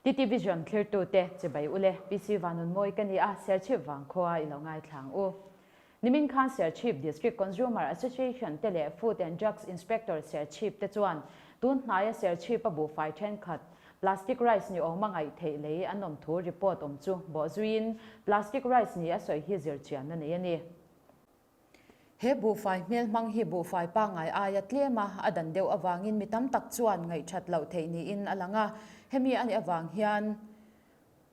TT Vision thlirtute chibai ule PC Vanunmawi ka ni a, Serchhip vangkhua i lo ngaithla ang u. Nimin khan Serchhip District Consumer Association te leh Food and Drugs Inspector Serchhip te chuan tun hnaia Serchhip a buhfai thenkhat plastic rice ni awma ngaih theih lei an awm thu report awm chu bawhzuiin plastic rice ni a sawi hi zirchianna nei a ni. He buhfai hmelhmang hi buhfai pangngai aia tlem a, a dan deuh avangin mi tam tak chuan ngaihthat loh theih niin a lang a. Hemi a nih avang hian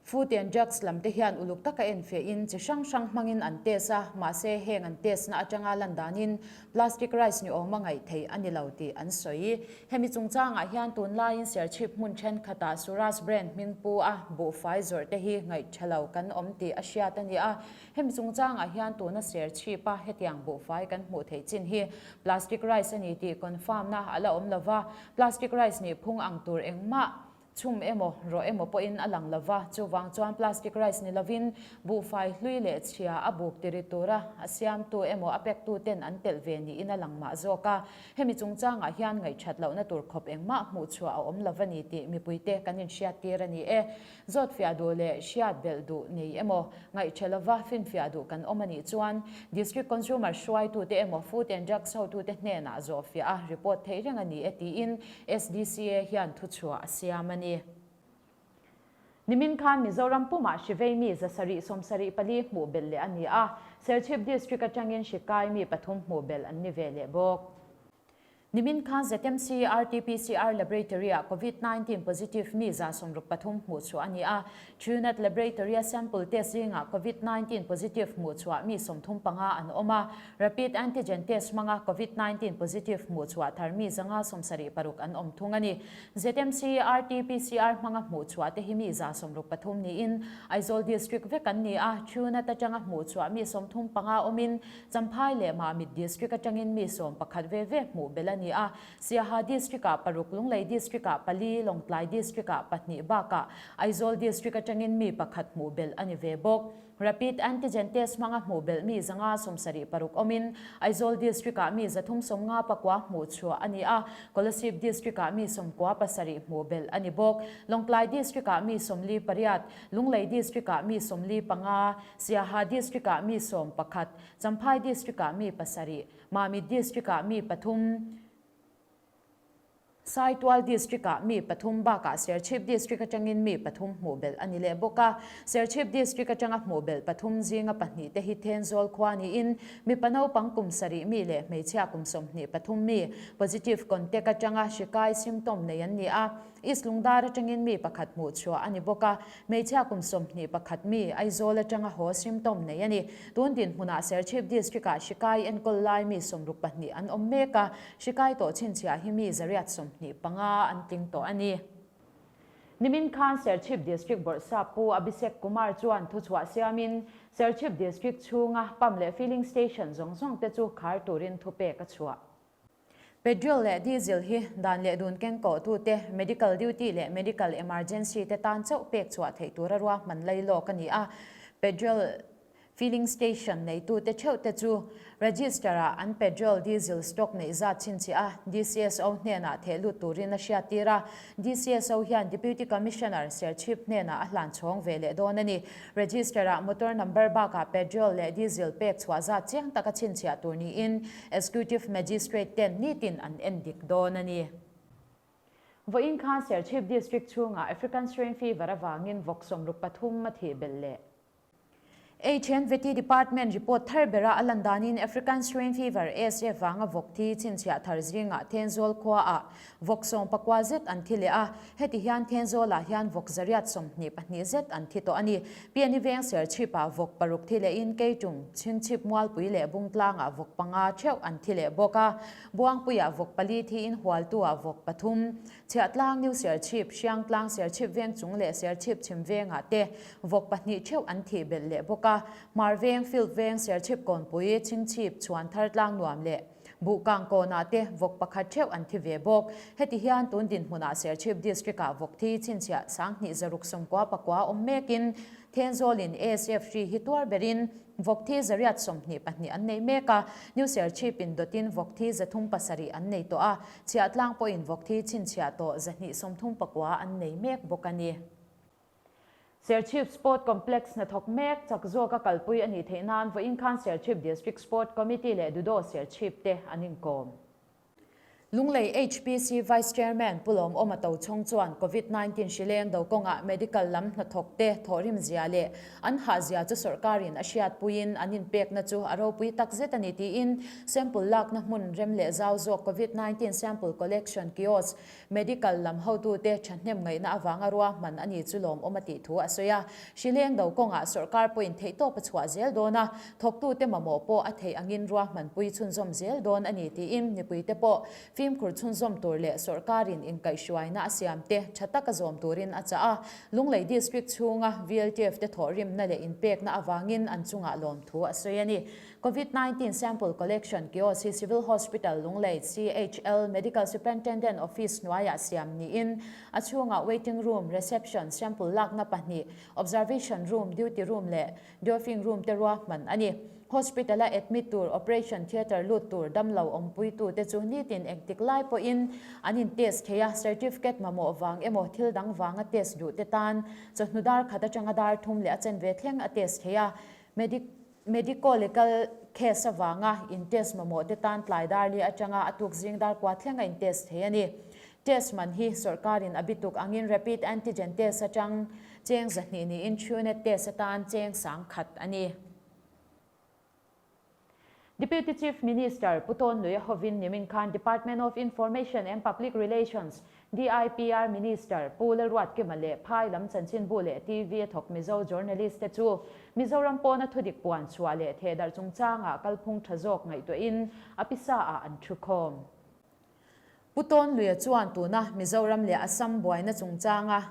Food and Drugs lam te hian uluk taka enfiahin chi hrang hrang hmangin an test a, mahse heng an test na atanga lan danin plastic rice ni awma ngaih theih a ni lo tih an sawi. Hemi chungchangah hian tunlaiin Serchhip hmun thenkhatah Suraj brand hming pu a buhfai zawrh te hi ngaihtha lo kan awm tih a hriat a ni a. Hemi chungchangah hian tuna Serchhip a hetiang buhfai kan hmuh theih chin hi plastic rice a ni tih confirm na a la awm lova, plastic rice nih phung ang tur engmah Chhum emaw, rawh emaw pawhin a lang lova, chuvang chuan plastic rice ni lovin buhfai hlui leh chhia a buk ti ri tura a siamtu emaw a pektu ten an telh ve niin a lang mah zawk a. Hemi chungchangah hian ngaihthat lohna tur khawp engmah hmuhchhuah a awm lova ni tih mipuite kan inhriattir a ni e. Zawtfiah duh leh hriat belh duh nei emaw, ngaihtha lova finfiah duh kan awm a nih chuan District Consumer hruaitute emaw Food and Drugs hotute hnenah zawhfiah a report theih reng a ni e tiin SDCA hian thuchhuah a siam a ni. Nimin khan Mizoram pumah hrivei mi 774 hmuh belh leh a ni a, Serchhip District atangin hri kai mi pathum hmuh belh an ni ve leh bawk. Nimin khan ZMC RT-PCR Laboratory-ah Covid 19 positive mi 63 hmuh chhuah a ni a, Truenat Laboratory-a sample test zingah Covid 19 positive hmuh chhuah mi 35 an awm a, Rapid antigen test hmanga Covid 19 positive hmuh chhuah thar mi 576 an awm thung a ni. ZMC RT-PCR hmanga hmuh chhuah te hi mi 63 niin Aizawl District vek an ni a, Truenat atanga hmuh chhuah mi 35 awmin Champhai leh Mamit District atangin mi 11 ve ve hmuh belh a ni a, Siaha District-ah paruk, Lunglei District-ah pali, Lawngtlai District-ah pahnih bakah Aizawl District atangin mi pakhat hmuh belh a ni ve bawk. Rapid Antigen Test hmanga hmuh belh mi 576 awmin Aizawl District-ah mi 359 hmuh chhuah a ni a, Kolasib District-ah mi 97 hmuh belh a ni bawk. Lawngtlai District-ah mi 48, Lunglei District-ah mi 45, Siaha District-ah mi 11, Champhai District-ah mi pasarih, Mamit District-ah mi pathum, Saitual District-ah mi pathum bakah Serchhip District atangin mi pathum hmuh belh a ni leh bawk a. Serchhip District atanga hmuh belh pathum zinga pahnih te hi Thenzawl khua niin mipa naupang kum sarih mi leh hmeichhia kum 23 mi positive contact atanga hri kai symptom nei an ni a. East Lungdar atangin mi pakhat hmuh chhuah a ni bawk a. Hmeichhia kum 21 mi Aizawl atanga haw symptom nei a ni. Tun dinhmunah Serchhip District-ah hri kai enkawl lai mi 62 an awm mek a, hri kai tawh chhinchhiah hi mi 125 an tling tawh a ni. Nimin khan Serchhip District Bawrhsap Pu Abhishek Kumar chuan thuchhuah siamin Serchhip District chhunga pump leh filling station zawng zawng te chu khar turin thupek a chhuah. Petrol leh diesel hi dan leh dun kengkawhtute, medical duty leh medical emergency te tan chauh pek chhuah theih tura ruahman lei lawk a ni a. Petrol filling station neitute theuh te chu register-ah an petrol, diesel stock neih zat chhinchhiah a, DCSO hnenah theh lut turin a hriattir a. DCSO hian Deputy Commissioner Serchhip hnenah a hlan chhawng ve leh dawn a ni. Register-ah motor number bakah petrol leh diesel pek chhuah zat chiang taka chhinchhiah tur niin Executive Magistrate ten nitin an en dik dawn a ni. Vawiin khan Serchhip District chhungah African Swine Fever avangin vawk 63 a thih belh leh. HNVT Department report thar bera a lan danin African Swine Fever, ASF, vanga vawk thi chhinchhiah thar zingah Thenzawl khuaah vawk 19 zet an thi leh a, heti hian Thenzawlah hian vawk 122 zet an thi tawh a ni. Piani veng Serchhipah vawk paruk thi lehin Keitum, Chhingchhip Mualpui leh Bungtlangah vawk panga theuh an thi leh bawk a, Buangpuiah vawk pali thiin Hualtuah vawk pathum, Chhiahtlang New Serchhip, Hriangtlang Serchhip veng chung leh Serchhip chhim vengah te vawk pahnih theuh an thih belh leh bawk a. Hmar veng, Field veng, Serchhip kawnpui, Chhingchhip, Chhuanthar tlang nuam leh Buhkang kawnah te vawk pakhat theuh an thi ve bawk. Heti hian tun dinhmunah Serchhip District-ah vawk thi chhinchhiah 2699 awm mekin Thenzawlin ASF hri hi tuar berin Vawk thi 122 an nei mek a, New Serchhip in dawtin vawk thi 307 an nei tawh a, Chhiahtlang pawhin vawk thi chhinchhiah tawh 239 an nei mek bawk a ni. Serchhip Sport Complex hnathawk mek chak zawka kalpui a nih theih nan vawiin khan Serchhip District Sport Committee leh Dudo Serchhip te an inkawm. Lunglei HPC Vice Chairman Pu Lawmawma Tochhawng chuan Covid 19 hrileng do kawngah medical lam hnathawk te thawhrim zia leh an hah zia chu sawrkarin a hriatpuiin an inpekna chu a ropui tak zet a ni tiin sample lakna hmun rem leh zau zawk Covid 19 sample collection kiosk Medical lam hotute thahnem ngaihna avanga ruahman a ni chu lawmawm a tih thu a sawi a. Hrileng do kawngah sawrkar pawhin theihtawp a chhuah zel dawn a, thawktute mamawh pawh a theih angin ruahmanpui chhunzawm zel dawn a ni tiin mipuite pawh fimkhur chhunzawm tur leh sawrkarin inkaihhruaina a siamte tha taka zawm turin a chah a. Lunglei District chhunga VLTF te thawhrimna leh inpekna avangin an chungah lawmthu a sawi a ni. Covid 19 Sample Collection Kiosk hi Civil Hospital Lunglei, CHL, Medical Superintendent Office hnuaiah siam niin a chhungah waiting room, reception, sample lakna pahnih, observation room, duty room leh doffing room te ruahman a ni. Hospital-a admit tur, operation theatre lut tur damlo awmpuitute chu nitin engtik lai pawhin an in test thei a, certificate mamawh vang emaw thil dang vanga test duhte tan chawhnu dar khat atanga dar thum leh a chanve thleng a test thei a, medic. Medico-legal case avanga in test mamawh te tan tlai dar li atanga a tuk zing dar kua thleng a in test thei a ni. Test man hi sawrkarin a bituk angin rapid antigen test atang cheng 200 niin Truenat test atan cheng 1000 a ni. Deputy Chief Minister Pu Tawnluia hovin nimin khan Department of Information and Public Relations, DIPR Minister Pu Lalruatkima leh Phai lam chanchinbu leh TV a thawk Mizo journalist te chu Mizoram pawna thudik puan chhuah leh thehdarh chungchangah kalphung tha zawk ngaihtuahin a pisa ah an thu khawm. Pu Tawnluia chuan tuna Mizoram leh Assam buaina chungchanga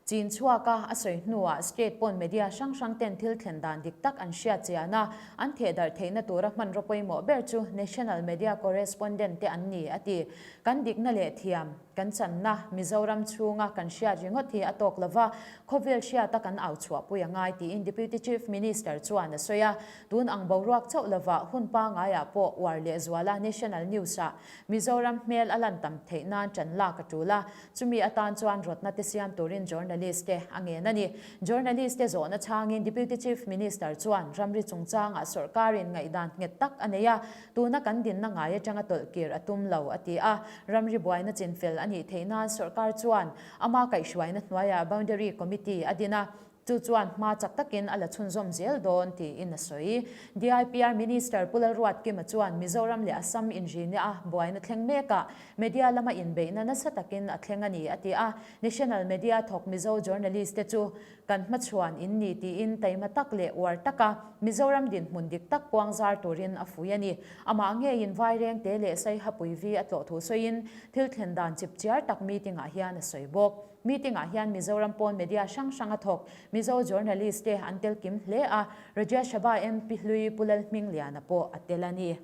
chin chhuaka a sawi hnuah state pawn media hrang hrang ten thil thlen dan dik tak an hriat chian a, an thehdarh theihna tura hmanraw pawimawh ber chu National Media Correspondent te an ni a ti. Kan dikna leh thiam kan channa Mizoram chhunga kan hriat ringawt hi a tawk lova, khawvel hriata kan au chhuahpui a ngai tiin Deputy Chief Minister chuan a sawi a. Tun ang boruak chauh lova hun pangaiah pawh uar lehzuala National News-ah Mizoram hmel a lan tam theih nan ṭan lak a ṭul a, chumi atan chuan rawtna te siam turin journalist te a ngen a ni. Journalist te zawhna chhangin Deputy Chief Minister chuan ramri chungchangah sawrkarin ngaihdan nghet tak a nei a, tuna kan dinna ngai atanga tawlh kir a tum lo a ti a. Ramri buaina chinfel a nih theih nan sawrkar chuan ama kaihhruaina hnuaiah Boundary Committee a din a, Chu chuan hma chak takin a la chhunzawm zel dawn tiin a sawi. DIPR Minister Pu Lalruatkima chuan Mizoram leh Assam inrina a buaina thleng mekah media lama inbeihna nasa takin a thleng a ni a ti a. National Media thawk Mizo journalist te chu kan hmachhuan in ni tiin taima tak leh uar taka Mizoram dinhmun dik tak puangzar turin a fui a ni. Amah ngeiin Vairengte leh Saihapui vi a tlawh thu sawiin thil thlen dan chipchiar tak meeting-ah hian a sawi bawk. Meeting-ah hian Mizoram pawn media hrang hrang a thawk Mizo journalist te an tel kim hle a, Rajya Sabha MP hlui Pu Lalhmingliana pawh a tel a ni.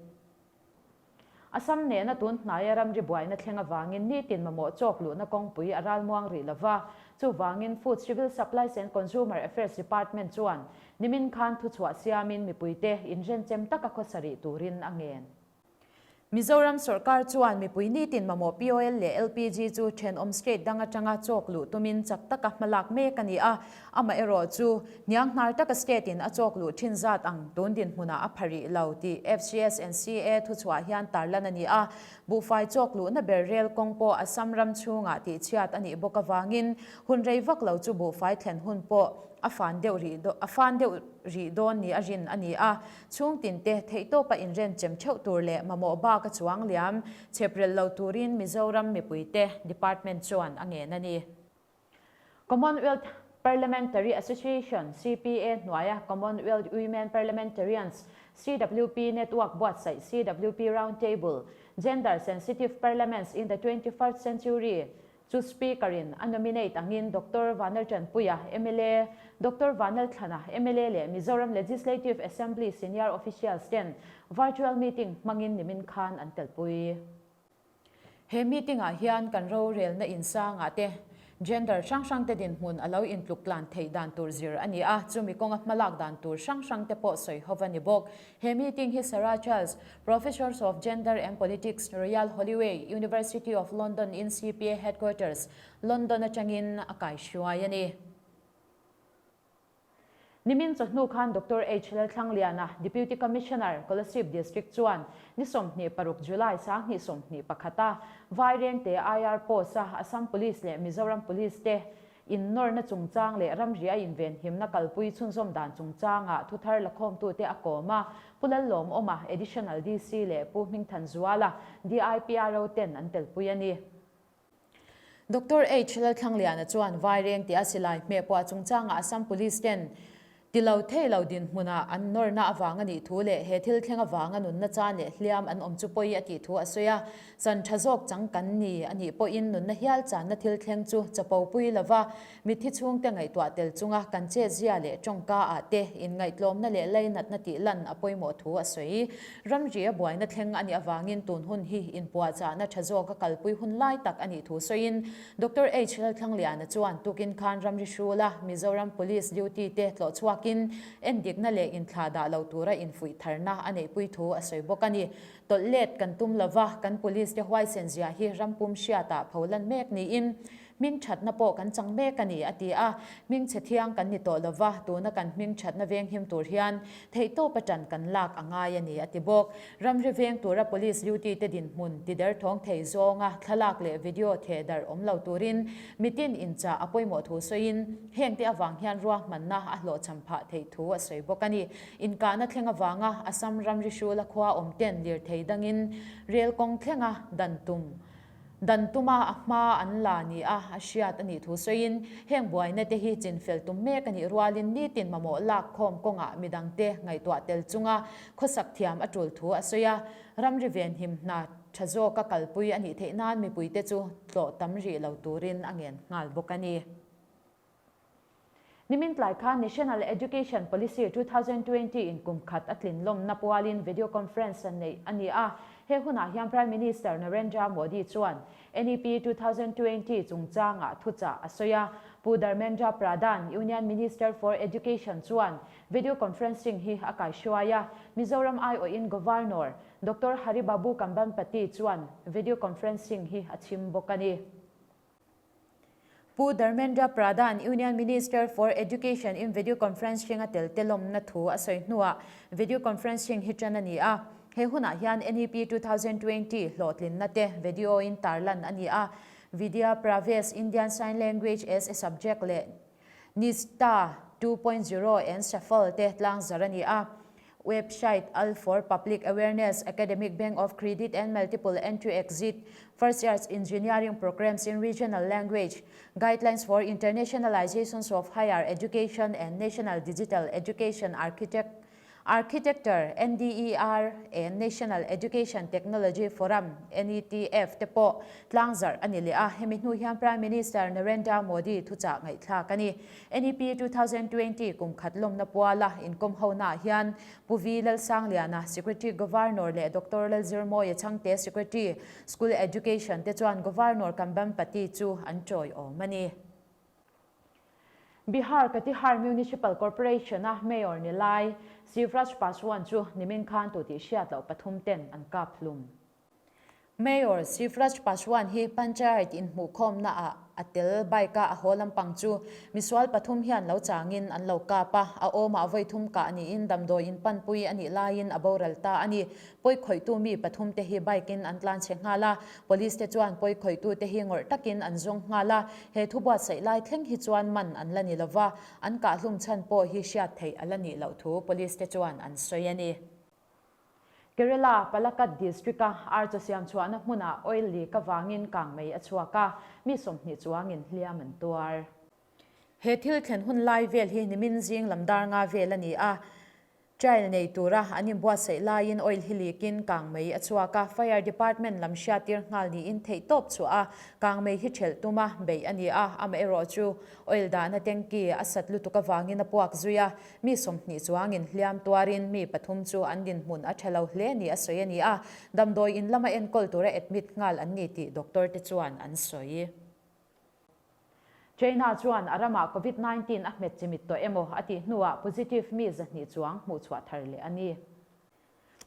Assam nena tun hnaia ramri buaina thleng avangin nitin mamawh chawk luhna kawngpui a ralmuang rih lova, chuvangin Food Civil Supplies and Consumer Affairs Department chuan nimin khan thuchhuah siamin mipuite inrenchem taka khawsa rih turin a ngen. Mizoram sawrkar chuan mipui nitin mamawh POL leh LPG chu thenawm state dang atanga chawk luh tumin chak taka hmalak mek a ni a, amaherawh chu hnianghnar taka state in a chawk luh thin zat ang tun dinhmunah a pha rih lo tih FCS and CA thuchhuah hian tarlan a ni a, buhfai chawk luhna ber rel kawng pawh Assam ram chhungah tihchhiat a nih bawk avangin hun rei vak lo chu buhfai thlen hun pawh a fan deuh rih a fan deuh rih dawn ni a rin a ni a. Chhung tinte theihtawpa inren chem theuh tur leh mamawh bak a chuang liam chhep rel lo turin Mizoram mipuite Department chuan a ngen a ni. Commonwealth Parliamentary Association, CPA, hnuaia Commonwealth Women Parliamentarians, CWP, Network buatsaih CWP Round Table, Gender Sensitive Parliaments in the 21st Century, Chu Speaker in a nominate angin Doctor Vanlaltanpuia, mla, Doctor Vanlalthlana, mla leh Mizoram Legislative Assembly senior officials ten virtual meeting hmangin nimin khan an telpui. He meeting ah hian kan rorelna insangah te gender hrang hrang te dinhmun a lo intluk tlan theih dan tur zir a ni a, chumi kawnga hmalak dan tur hrang hrang te pawh sawi ho a ni bawk. He meeting hi Sarah Charles, Professors of Gender and Politics, Royal Holloway, University of London in CPA Headquarters, London atangin a kaihruai a ni. Nimin chawhnu khan Doctor H. Lalthlangliana, Deputy Commissioner, Kolasib District chuan ni 26 July 2021 a Vairengte IR Post a Assam Police leh Mizoram Police te innawrna chungchang leh ramri a invenhimna kalpui chhunzawm dan chungchanga thuthar lakhawmtute a kawm a, Pu Lallawmawma, Additional DC leh Pu Hmingthanzuala, DIPRO ten an telpui a ni. Doctor H. Lalthlangliana chuan Vaireng tia silai hmeh puah chungchangah Assam Police ten ti lo thei lo dinhmunah an nawrna avang a nih thu leh he thil thleng avanga nunna chan leh hliam an awm chu pawi a tih thu a sawi a. Chan tha zawk chang kan ni a nih pawhin nunna hial channa thil thleng chu chapo pui lova mitthi chhungte ngaihtuah tel chunga kan chetzia leh tawngka ah te inngaihtlawmna leh lainatna tih lan a pawimawh thu a sawi. Ramri a buaina thleng a nih avangin tun hun hi inpuahchahna tha zawk a kalpui hun lai tak a nih thu sawiin Doctor H. Lalthlangliana chuan tukin khan ramri hrula Mizoram Police duty te tlawh chhuakin endikna leh inthlah dah lo tura infuih tharna a neihpui thu a sawi bawk a ni. Tawlh let kan tum lova kan Police te huaisen zia hi rampum hriatah pholan mek niin Hming thatna pawh kan chang mek a ni, a ti a. Hming chhe thiang kan ni tawh lova, tuna kan hming thatna venghim tur hian theihtawp atan kan lak a ngai a ni, a ti bawk. Ramri veng tura Police duty te dinhmun tider thawng thei zawnga thlalak leh video theh darh awm lo turin mitin inchah a pawimawh thu sawiin, hengte avang hian ruahmanna a hlawhchham phah theih thu a sawi bawk a ni. Inkahna thleng avanga Assam ramri hrula khua awm ten lirthei dangin rel kawng thlenga dan tum Dan tuma a hma an la ni a, a hriat a nih thu sawiin, heng buaina te hi chinfel tum mek a nih rualin nitin mamawh lak khawm kawngah midangte ngaihtuah tel chunga khawsak thiam a tul thu a sawi a, ramri venhim hna tha zawka kalpui a nih theih nan mipuite chu tlawh tam rih lo turin a ngen nghal bawk a ni. Nimin tlai khan National Education Policy 2020 in kum khat a tlin lawmna pualin video conference a neih a ni a. He hunah hian Prime Minister Narendra Modi chuan NEP 2020 chungchangah thuchah a sawi a. Pu Dharmendra Pradhan, Union Minister for Education chuan video conferencing hi a kaihruai a. Mizoram aiawhin Governor Doctor Hari Babu Kambhampati chuan video conferencing hi a chhim bawk a ni. Pu Dharmendra Pradhan, Union Minister for Education in video conferencing a tel te lawmna thu a sawi hnuah video conferencing hi tan a ni a. He hunah hian NEP 2020 hlawhtlinna te video in tarlan a ni a. Vidya Pravesh, Indian Sign Language as a Subject leh Nista 2.0 and Safal te tlangzar a ni a. Website al for Public Awareness, Academic Bank of Credit and Multiple Entry Exit, First Years Engineering Programs in Regional Language, Guidelines for Internationalizations of Higher Education and National Digital Education Architect Architecture, NDER, and National Education Technology Forum, NETF, te pawh tlangzarh a ni leh a. Hemi hnu hian Prime Minister Narendra Modi thuchah ngaihthlak a ni. NEP 2020 kum khat lawmna puala inkawm honaah hian Pu V Lalsangliana, Secretary Governor leh Doctor Lalzirmawia Chhangte, Secretary, School Education te chuan Governor Kambhampati chu an tawiawm a ni. Bihar Katihar Municipal Corporation-a Mayor ni lai Shivraj Paswan chu nimin khan tu tih hriat loh pathum ten an kap hlum. Mayor Shivraj Paswan hi Panchayat inhmuhkhawmna ah a tel bike a a haw lampang chu misual pathum hian lo changin an lo kap a, a awmah vawi thum kah niin damdawi in panpui a nih laiin a boral ta a ni. Pawi khawihtu mi pathum te hi bike in an tlan chhe nghal a, police te chuan pawi khawihtu te hi ngawrh takin an zawng nghal a, he thu buatsaih lai thleng hi chuan man an la ni lova, an kahhlum chhan pawh hi hriat theih a la nih loh thu police te chuan an sawi a ni. Kerala, Palakkad district-a archaw siam chhuahna hmunah oil leak avangin kangmei a chhuak a, mi 20 chuangin hliam an tuar. He thil thlen hun lai vel hi nimin zing lam dar nga vel a ni a, Trial nei tura an inbuatsaih laiin oil hi leak-in kangmei a chhuak a, Fire Department lam hriattir nghal niin theihtawp chhuah a, kangmei hi ṭhelh tuma beih a ni a, amaherawhchu oil dahna tanky a sat lutuk avangin a puak zui a, mi 20 chuangin hliam tuarin mi pathum chu an dinhmun a ṭha lo hle ni a sawi a ni a, damdawi in lama enkawl tura admit nghal an ni tih doctor te chuan an sawi. China chuan a ramah Covid 19 a hmet chimit tawh emaw a tih hnuah positive mi 200 chuang hmuhchhuah thar leh a ni.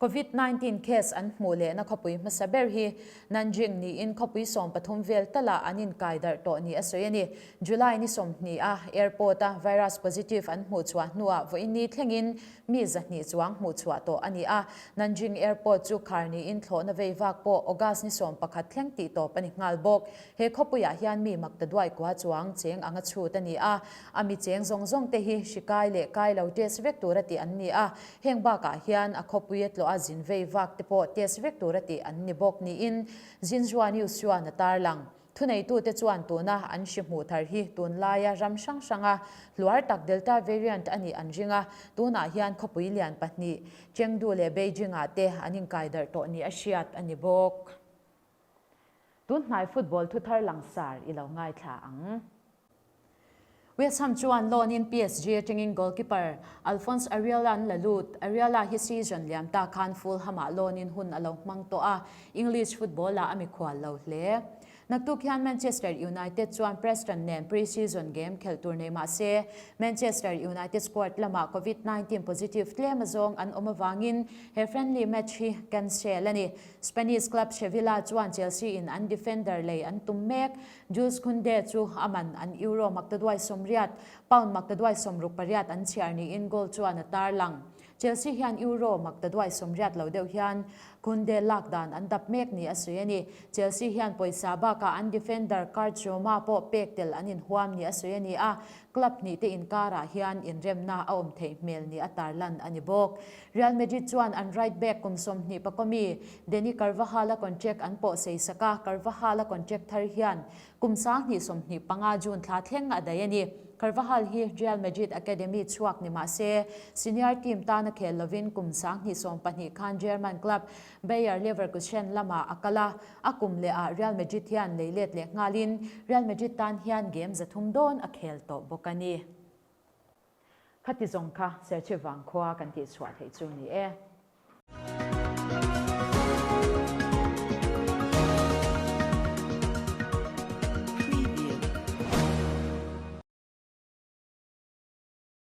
Covid 19 case an hmuh lehna khawpui hmasa ber hi Nanjing niin khawpui 13 vel talah an inkai darh tawh ni a sawi a ni. July ni 20 a airport a virus positive an hmuh chhuah hnuah vawiin ni thlengin mi 200 chuang hmuh chhuah tawh a ni a. Nanjing airport chu khar niin thlawhna vei vak pawh August ni 11 thleng tih tawp a ni nghal bawk. He khawpuiah hian mi maktaduai kua chuang cheng anga chhut a ni a, a mi cheng zawng zawng te hi hri kai leh kai lo test vek tura tih an ni a, heng bakah hian a khawpui a tlawh a zin vei vak te pawh test vek tura tih an ni bawk niin Xinhua News chuan a tarlang. Thuneitute chuan tuna an hri hmuh thar hi tunlaia ram hrang hranga hluar tak Delta variant a nih an ring a, tunah hian khawpui lian pahnih Chengdu leh Beijing-ah te an inkai darh tawh ni a hriat a ni bawk. Tunhnai football thuthar langsar i lo ngaithla ang. West Ham chuan loan in PSG atangin goalkeeper Alphonse Areola an la lut. Areola hi season liam ta khan Fulham ah loan in hun a lo hmang tawh a, English football ah a mikhual lo hle. Naktuk hian Manchester United chuan Preston nen pre-season game khelh tur nei mah se, Manchester United squad lamah Covid 19 positive tlem azawng an awm avangin he friendly match hi cancel a ni. Spanish club Sevilla chuan Chelsea in an defender lei an tum mek. Jules Kounde chu a man an Euro maktaduai 80, pound maktaduai 68 an chhiar niin goal chuan a tarlang. Chelsea hian Euro maktaduai 80 lo deuh hian Kounde lak dan an dap mek ni a sawi a ni. Chelsea hian pawisa bakah an defender Kurt Zouma pawh pek tel an inhuam ni a sawi a ni a, Club hnih te inkarah hian inremna a awm theih hmel ni a tarlan a ni bawk. Real Madrid chuan an right back kum 20 pakua mi Dani Carvajal-a contract an pawh sei sak a, Carvajal-a contract thar hian kum 2025 June thla thleng a daih a ni. Carvajal hi Real Madrid academy chhuak ni mah se, senior team tana khel lovin kum 2012 khan German club Bayer Leverkusen lamah a kal a, a kum lehah Real Madrid hian lei let leh nghalin Real Madrid tan hian game 300 dawn a khel tawh bawk a ni. Khati zawng kha Serchhip Vangkhua kan tihchhuah theih chu ni e.